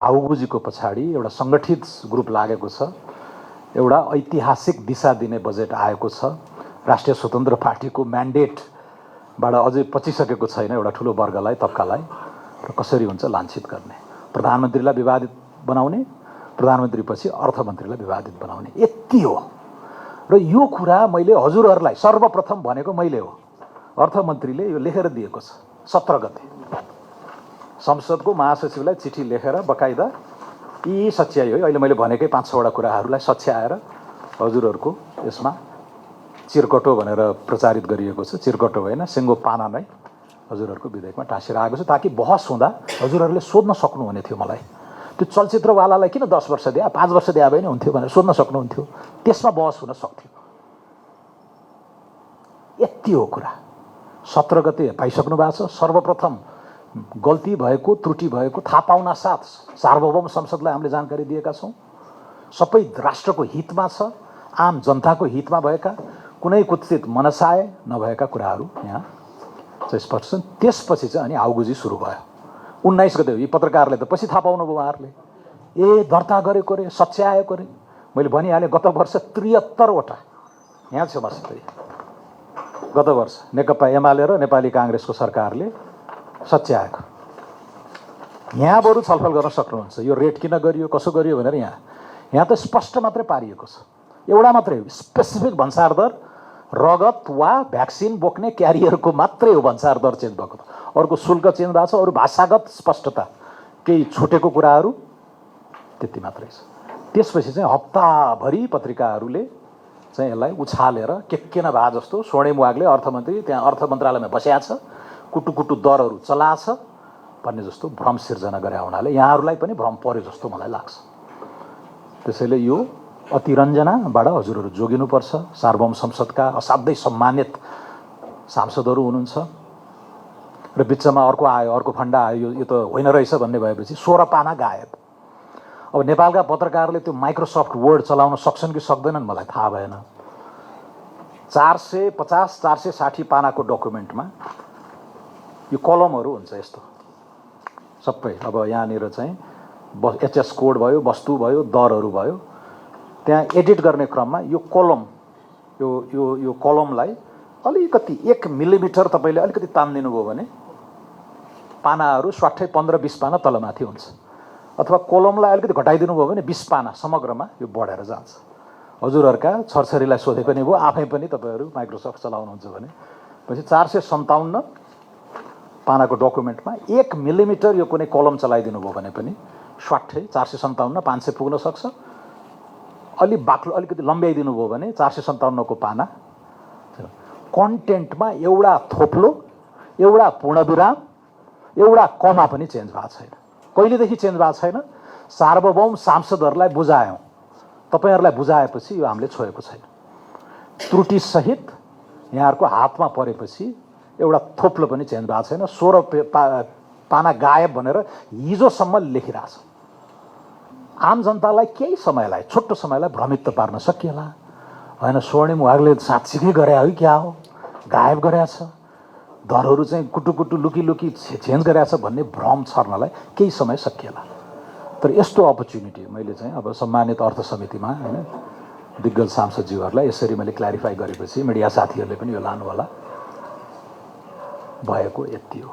आउबुजीको पछाडि एउटा सङ्गठित ग्रुप लागेको छ, एउटा ऐतिहासिक दिशा दिने बजेट आएको छ। राष्ट्रिय स्वतन्त्र पार्टीको म्यान्डेटबाट अझै पचिसकेको छैन एउटा ठुलो वर्गलाई, तबकालाई, र कसरी हुन्छ लान्छित गर्ने, प्रधानमन्त्रीलाई विवादित बनाउने, प्रधानमन्त्रीपछि अर्थमन्त्रीलाई विवादित बनाउने, यति हो। र यो कुरा मैले हजुरहरूलाई सर्वप्रथम भनेको मैले हो। अर्थमन्त्रीले यो लेखेर दिएको छ 17 गते संसदको महासचिवलाई चिठी लेखेर बकाइदा यी सच्याइयो है। अहिले मैले भनेकै 5-6वटा कुराहरूलाई सच्याएर हजुरहरूको यसमा चिरकटो भनेर प्रचारित गरिएको छ। चिरकटो होइन, सिङ्गो पाना नै हजुरहरूको विधेयकमा टाँसेर आएको छ, ताकि बहस हुँदा हजुरहरूले सोध्न सक्नुहुने थियो मलाई। त्यो चलचित्रवालालाई किन 10 वर्ष दिए, 5 वर्ष दिए भए नि हुन्थ्यो भनेर सोध्न सक्नुहुन्थ्यो, त्यसमा बहस हुन सक्थ्यो। यति हो कुरा। 17 गते पाइसक्नु भएको छ। सर्वप्रथम गल्ती भएको, त्रुटि भएको थाहा पाउन साथ सार्वभौम संसदलाई हामीले जानकारी दिएका छौँ। सबै राष्ट्रको हितमा छ, आम जनताको हितमा भएका कुनै कुत्सित मनसाय नभएका कुराहरू यहाँ चाहिँ स्पष्ट छन्। त्यसपछि चाहिँ अनि आउगुजी सुरु भयो। 19 गते यी पत्रकारले त पछि थाहा पाउनुभयो उहाँहरूले, ए दर्ता गरेको रे, सच्याएको रे। मैले भनिहालेँ गत वर्ष 73वटा यहाँ छ मसित। गत वर्ष नेकपा एमाले र नेपाली काङ्ग्रेसको सरकारले सच्याएको। यहाँ बरु छलफल गर्न सक्नुहुन्छ, यो रेट किन गरियो, कसो गरियो भनेर। यहाँ त स्पष्ट मात्रै पारिएको छ, एउटा मात्रै स्पेसिफिक भन्सार दर, रगत वा भ्याक्सिन बोक्ने क्यारियरको मात्रै हो भन्सार दर चेन्ज भएको। अर्को शुल्क चेन्ज भएको छ, अरू भाषागत स्पष्टता केही छुटेको कुराहरू त्यति मात्रै छ। त्यसपछि चाहिँ हप्ताभरि पत्रिकाहरूले चाहिँ यसलाई उछालेर के न भए जस्तो स्वर्णिम वागले अर्थमन्त्री त्यहाँ अर्थ मन्त्रालयमा बसेका छ, कुटुकुटु दरहरू चलाछ भन्ने जस्तो भ्रम सिर्जना गरे हुनाले यहाँहरूलाई पनि भ्रम पर्यो जस्तो मलाई लाग्छ। त्यसैले यो अतिरञ्जनाबाट हजुरहरू जोगिनुपर्छ। सार्वभौम संसदका असाध्यै सम्मानित सांसदहरू हुनुहुन्छ र बिचमा अर्को आयो, अर्को फन्डा आयो, यो त होइन रहेछ भन्ने भएपछि 16 पाना गायब। अब नेपालका पत्रकारले त्यो माइक्रोसफ्ट वर्ड चलाउन सक्छन् कि सक्दैनन् मलाई थाहा भएन। 450-460 पानाको डकुमेन्टमा यो कलमहरू हुन्छ यस्तो सबै। अब यहाँनिर चाहिँ एचएस कोड भयो, वस्तु भयो, दरहरू भयो। त्यहाँ एडिट गर्ने क्रममा यो कलम यो कलमलाई अलिकति 1 मिलिमिटर तपाईँले अलिकति तानिदिनु भयो भने पानाहरू स्वाट्टै 15-20 पाना तलमाथि हुन्छ, अथवा कलमलाई अलिकति घटाइदिनु भयो भने 20 पाना समग्रमा यो बढेर जान्छ। हजुरहरूका छरछरीलाई सोधे पनि भयो, आफै पनि तपाईँहरू माइक्रोसफ्ट चलाउनुहुन्छ भने पछि 457 पानाको डकुमेन्टमा 1 मिलिमिटर यो कुनै कलम चलाइदिनु भयो भने पनि स्वाट्टै 457-500 पुग्न सक्छ। अलि बाक्लो अलिकति लम्ब्याइदिनु भयो भने 457 को पाना कन्टेन्टमा एउटा थोप्लो, एउटा पूर्णविराम, एउटा कमा पनि चेन्ज भएको छैन। कहिलेदेखि चेन्ज भएको छैन? सार्वभौम सांसदहरूलाई बुझायौँ, तपाईँहरूलाई बुझाएपछि यो हामीले छोएको छैन। त्रुटिसहित यहाँहरूको हातमा परेपछि एउटा थोप्लो पनि चेन्ज भएको छैन। 16 पाना गायब भनेर हिजोसम्म लेखिरहेछ। आम जनतालाई केही समयलाई, छोटो समयलाई भ्रमित त पार्न सकिएला होइन। स्वर्णिम वागले साँच्चीकै गरे हो क्या हो, गायब गरेछ, दरहरू चाहिँ कुटुकुटु लुकी चेन्ज गरेछ भन्ने भ्रम छर्नलाई केही समय सकिएला। तर यस्तो अपर्च्युनिटी मैले चाहिँ अब सम्मानित अर्थ समितिमा होइन दिग्गज सांसदज्यूहरूलाई यसरी मैले क्ल्यारिफाई गरेपछि मिडिया साथीहरूले पनि यो लानु होला। भएको यति हो।